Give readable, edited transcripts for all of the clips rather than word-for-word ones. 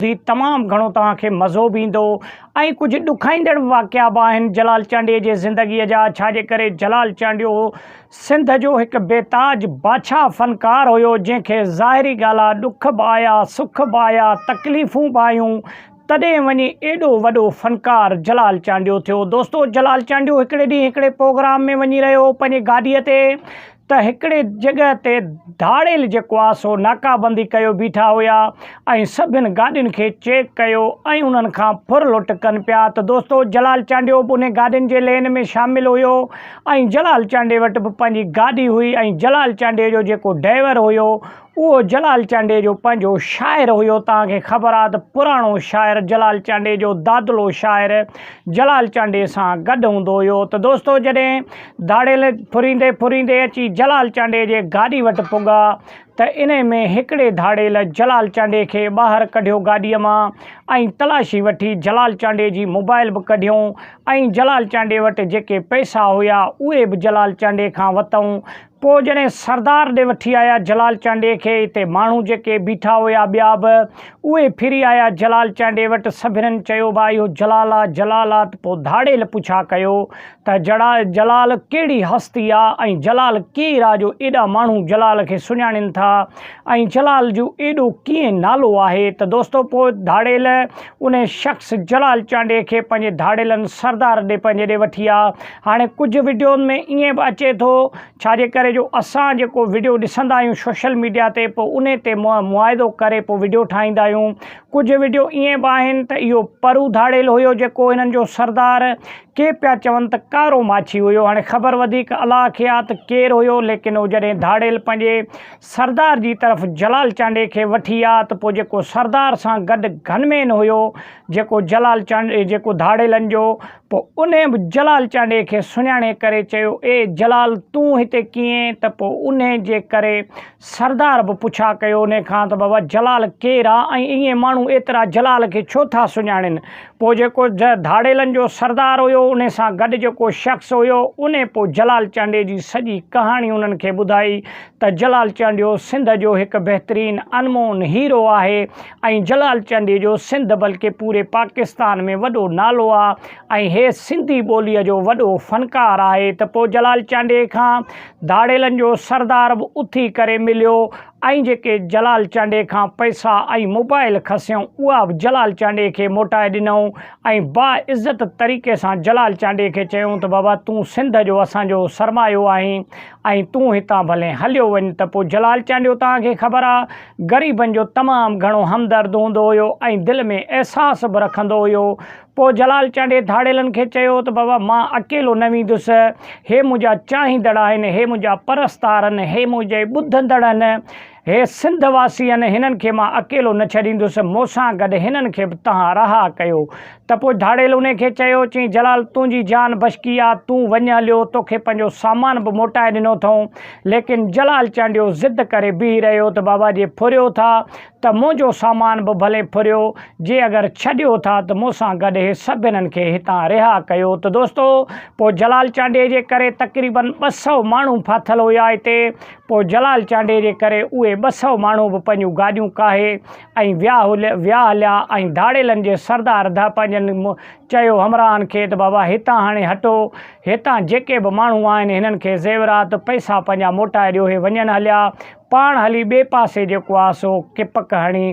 ٻڌي تمام گهڻو توهان کي مزو به ايندو ۽ ڪجهه ڏکائيندڙ به واقعا به آهن جلال چانڊيي جي زندگيء جا ڇا جي ڪري جلال چانڊيو سنڌ جو هڪ بي تاج بادشاهه فنڪار هيو جنهن کي ظاهري ڳالهه آ ڏک به آيا سک به آيا تڪليفون به آيون تڏهن وڃي ايڏو وڏو فنڪار جلال چانڊيو ٿيو. دوستو جلال چانڊيو هڪڙي ڏينهن هڪڙي پروگرام ۾ وڃي رهيو هو پنهنجي گاڏيء تي ته هڪڙي جڳهه تي ڌاڙيل جيڪو آ سو ناڪابندي ڪيو بيٺا هيا ۽ سڀن گاڏين کي چيڪ ڪيو ۽ انهن کان ڦر لٽ ڪن پيا ته دوستو جلال چانڊيو به انهي گاڏين جي لين ۾ شامل هيو ۽ جلال چانڊيي وٽ به پنهنجي گاڏي هئي ۽ جلال چانڊيي جو جيڪو ڊئيور هيو اهو جلال چانڊيي جو پنهنجو شاعر هيو توهان کي خبر آ ته پراڻو شاعر جلال چانڊيي جو دادلو شاعر جلال چانڊيي سان گڏ هوندو هيو ته دوستو جڏهن ڌاڙيل ڦريندي ڦريندي اچي جلال چانڊيي جي گاڏي وٽ پڳا ته انهي ۾ هڪڙي ڌاڙيل جلال چانڊيي کي ٻاهر ڪڍيو گاڏيء مان ۽ تلاشي وٺي جلال چانڊيي جي موبائل به ڪڍيون ۽ جلال چانڊيي وٽ جيڪي پئسا هيا اهي به جلال چانڊيي کان وتئون پوء جڏهن سردار ڏي وٺي آيا جلال چانڊيي کي، اتي ماڻهو جيڪي بيٺا هيا ٻيا به، اهي ڦري آيا جلال چانڊيي وٽ، سڀنن چيو ڀاء اهو جلال آ، جلال آ ته پوء ڌاڙيل پڇا ڪيو ته جڙا جلال ڪهڙي هستي آ ۽ جلال ڪير آ جو ايڏا ماڻهو جلال کي سڃاڻين ٿا ۽ جلال جو ايڏو ڪيئن نالو آهي ته دوستو پوء ڌاڙيل انهي شخص جلال چانڊيي کي پنهنجي ڌاڙيلن سردار ڏي پنهنجي ڏي وٺي آ. هاڻي ڪجهه وڊيوز ۾ ائين به اچي ٿو ڇا جي ڪري جو اسان جيڪو وڊيو ڏسندا آهيون سوشل ميڊيا تي پوء انهي تي معاهدو ڪري پوء وڊيو ٺاهيندا آهيون ڪجهه وڊيو ائين به آهن ته اهو پرو ڌاڙيل هيو جيڪو هنن جو سردار ڪي پيا چون ته ڪارو ماڇي هيو هاڻي خبر وڌيڪ الله کي آ ته ڪير هيو ليڪن هو جڏهن ڌاڙيل پنهنجي سردار جي طرف جلال چانڊيي کي وٺي آ ته پوء جيڪو سردار سان گڏ گن مين هيو جيڪو جلال چانڊيي جيڪو ڌاڙيلن جو پوء انهيء به جلال چانڊيي کي سڃاڻي ڪري چيو، اي جلال تون هتي ڪيئن؟ ته پوء انهيء جي ڪري سردار به پڇا ڪيو انهيء کان ته بابا جلال ڪير آ ۽ ائين ماڻهو ايترا جلال کي ڇو ٿا سڃاڻين؟ پوء جيڪو ڌاڙيلن جو سردار هيو انهيء سان گڏ جيڪو شخص هيو انهيء پوء جلال چانڊيي جي سڄي ڪهاڻي انهن کي ٻڌائي ته جلال چانڊيو سنڌ جو هڪ بهترين انمون هيرو آهي ۽ جلال چانڊيي جو سنڌ بلڪه پوري پاڪستان ۾ وڏو نالو آ ۽ هي سنڌي ٻوليء جو وڏو فنڪار آهي ته پوء جلال چانڊيي کان ڌاڙيلن جو سردار به اٿي ڪري مليو ۽ جيڪي جلال چانڊيي کان پئسا ۽ موبائل کسيائون اها به جلال چانڊيي کي موٽائي ڏنائون ۽ با عزت طريقي سان جلال چانڊيي کي چيائون ته بابا تون سنڌ جو اسان جو سرمايو آهين ۽ تون هتان ڀلين هليو وڃ ته پوء جلال چانڊيو توهان کي خبر آ غريبن جو تمام گهڻو همدرد هوندو هيو ۽ دل ۾ احساس به رکندو هيو. پوء جلال چانڊيي ڌاڙيلن کي چيو ته بابا مان اڪيلو نه ويندس، هي منهنجا چاهيندڙ آهن، هي منهنجا پرستار آهن، هي منهنجي ٻڌندڙ آهن، هي سنڌ واسي آهن، هنن کي مان اڪيلو نه ڇڏيندس، مون سان گڏ هنن کي به توهان رها ڪيو. ته پوء ڌاڙيل انهي کي چيو، چيائين جلال تنهنجي جان بشڪي آ، تون وڃ هليو، توکي پنهنجو سامان به موٽائي ڏنو اٿئون. ليڪن جلال چانڊيو ضد ڪري بيهي رهيو ته بابا جي ڦريو ٿا ته منهنجو سامان به ڀلي ڦريو، جي اگر ڇڏيو ٿا ته مون سان گڏ هي سڀنن کي هتان رها ڪيو ته دوستو پوء جلال چانڊيي جي ڪري تقريبن 200 ماڻهو ڦاٿل هيا هتي، پوء جلال چانڊيي جي ڪري اهي 200 ماڻهو به پنهنجون گاڏيون ڪاهي ۽ ويا ويا هليا ۽ ڌاڙيلن جي سردار ڌ پنهنجن چيو همراهن کي ته بابا هتان هاڻي هٽو، هتان جيڪي به ماڻهو آهن هنن کي زيورات، پئسا پنهنجا موٽائي ڏيو هي وڃن هليا، پاڻ هلي ٻئي پاسي جيڪو آ سو ڪپڪ هڻي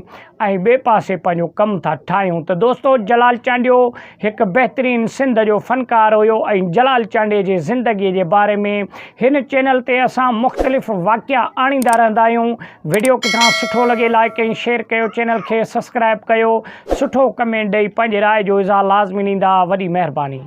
۽ ٻئي پاسي پنهنجو ڪم ٿا ٺاهيون ته دوستو جلال چانڊيو هڪ بهترين سنڌ جو فنڪار هيو ۽ جلال چانڊيي جي زندگي جي باري ۾ هن چينل تي اسان مختلف واقعا آڻيندا رهندا آهيون وڊيو ڪٿان سٺو لڳي لائيڪ ۽ شيئر ڪيو چينل کي سسڪرائب ڪيو سٺو ڪمينٽ ڏئي پنهنجي راء جو اظهار لازمي ڏيندا وڏي مهرباني.